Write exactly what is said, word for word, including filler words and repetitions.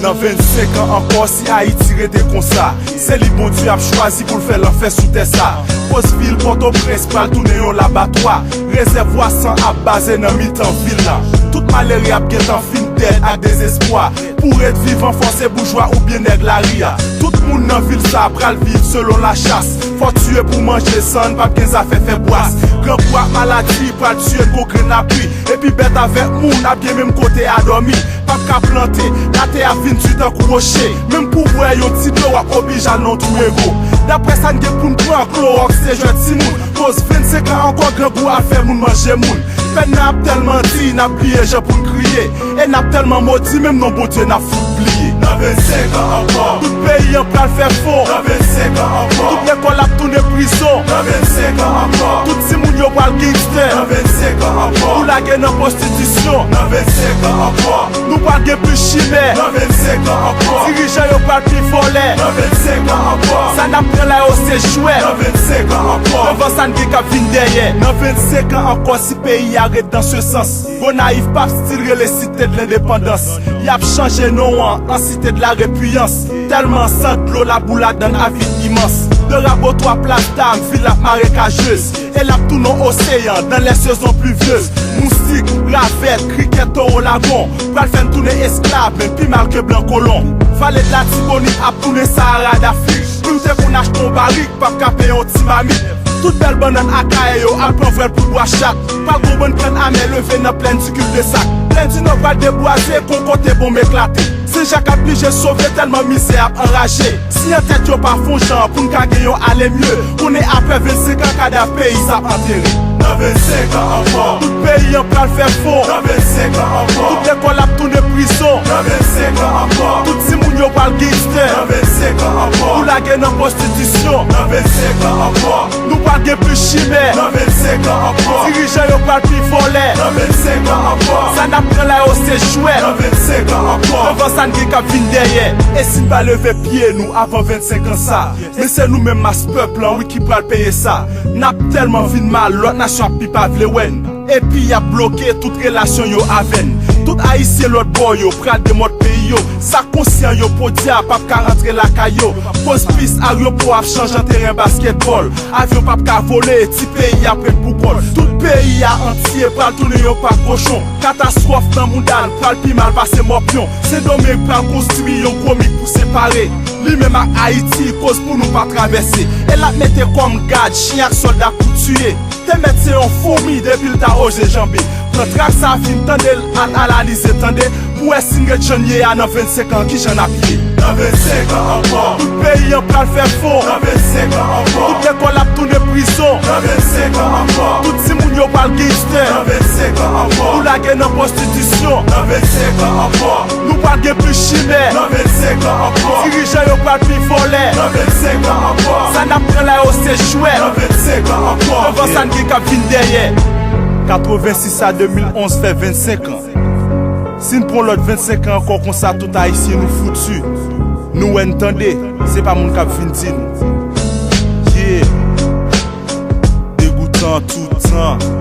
Nan vennsenk an ankò, si Ayiti rete konsa, se li Bondye ap chwazi pou l fè lanfè sou tè sa. Koz vil Pòtoprens pral tounen yon labatwa. Rezèvwa san ap baze nan mitan vil la. Tout malere ap gentan fin dèd ak dezespwa. Pou ret vivan, fò se boujwa oubyen nèg lari a. Tout moun nan vil sa pral viv selon lachas. Fò tiye pou manje, san n p ap gen zafè fè bwas. Grangou ak maladi pral tiye n kou grenn lapli. Epi bèt avèk moun ap gen menm kote a dòmi. P ap ka plante, latè ap vin di tankou woche. Menm pou bwè yon ti dlo w ap oblije al nan twou ego. Daprè sa n gen pou n pran, klowòks se jwèt timoun. Koz vennsenk an ankò, grangou ap fè moun manje moun. Pèn nan ap tèlman di, n ap bliye jan pou n kriye. E n ap tèlman modi, menm non Bondye n ap fout bliye. Nan vennsenk an ankò, tout peyi an pral fè fon. Nan vennsenk an ankò, tout lekòl ap tounen prizon. Nan vennsenk an ankò, tout timoun yo pral gangstè. Nan vennsenk an ankò, pou lage nan pwostitisyon. Nan vennsenk an ankò, nou pral gen plis chimè. Nan vennsenk an ankò, dirijan yo pral pi vòlè. Nan vennsenk an ankò, sa n ap pran la yo se jwèt. Nan vennsenk an ankò, devan sa n gen k ap vin dèyè. Nan vennsenk an ankò, si peyi a ret dans se sans, Gonayiv p ap still rele Site de Lendepandans. Y ap chanje non an an Site de la Repiyans. Tèlman san dlo labou ladan l ap vin imans. De Rabotwa, Plas Dam, vil ap marekajez. E l ap tounen yon oseyan dans les saisons pluvieuses. Moustik, ravèt, krikèt, towo, lagon pral fè n tounen esklav, menm pi mal ke blan kolon. Vale de Latibonit ap tounen Sahara d'Afrique. Pri w te konn achte yon barik, p ap ka peye yon ti mamit. Tout bèl bannann Akayè yo al pran vwèl pou bwa chat. Pral gon bann kann amè leve nan plèn di Cul-de-Sac. Plèn di Nò pral debwaze kon kote bonm eklate. Sen Jak ap blije sove tèlman mizè ap anraje. Si antèt yo pa fè yon jan pou n ka gen yon ale mye, konnen aprè vennsenk an kadav peyi sa ap antere. Nan vennsenk an ankò, tout peyi an pral fè fon. Nan vennsenk an ankò, tout lekòl ap tounen prizon. Nan vennsenk an ankò, tout timoun yo pral gangstè. Nan vennsenk an ankò, pou lage nan pwostitisyon. Nan vennsenk an ankò, nou pral gen plis chimè. Nan vennsenk an ankò, dirijan yo pral pi vòlè. Nan vennsenk an ankò, sa n ap pran la yo se jwèt. Nan vennsenk an ankò, devan sa n gen k ap vin dèyè. E si n pa leve pye nou avan vennsenk an sa, men se nou menm mas pèp lan wi ki pral peye sa. N ap tèlman vin mal, lòt nasyon ap pi pa vle wè n. Epi y ap bloke tout relasyon yo avè n. Tout Ayisyen lòt bò yo pral demòd peyi yo. Sa konsyan yo, podyab p ap ka rantre lakay yo. Koz pis aryopò ap chanje an teren baskètbòl. Avyon p ap ka vole, ti peyi a ap ret pou kò l. Tout peyi a antye pral tounen yon pak kochon. Katastwòf nan mouda n pral pi mal pase mòpyon. Sendomeng pral konstwi yon gwo mi pou separe li menm ak Ayiti, koz pou nou pa travèse. E l ap mete kòm gad, chen ak sòlda pou tiye. Te mèt se yon foumi depi l ta oze janbe. Pran trak sa, fin tande l, al analize tande, pou wè si n ret jan n ye a nan vennsenk an, kijan n ap ye. Nan vennsenk an ankò, tout peyi an pral fè fon. Nan vennsenk an ankò, tout lekòl ap tounen prizon. Nan vennsenk an ankò, tout timoun yo pral gangstè. Nan vennsenk an ankò, pou lage nan pwostitisyon. Nan vennsenk an ankò, nou pral gen plis chimè. Nan vennsenk an ankò, dirijan yo pral pi vòlè. Nan vennsenk an ankò, sa n ap pran la yo se jwèt. Nan vennsenk an ankò, devan sa n gen k ap vin dèyè. Katrevensis a de mil onz fè vennsenk an. Si n pran lòt vennsenk an ankò konsa, tout Ayisyen nou fouti. Nou wè, n tande, se pa moun k ap vin di n. Yeah. Degoutan toutan.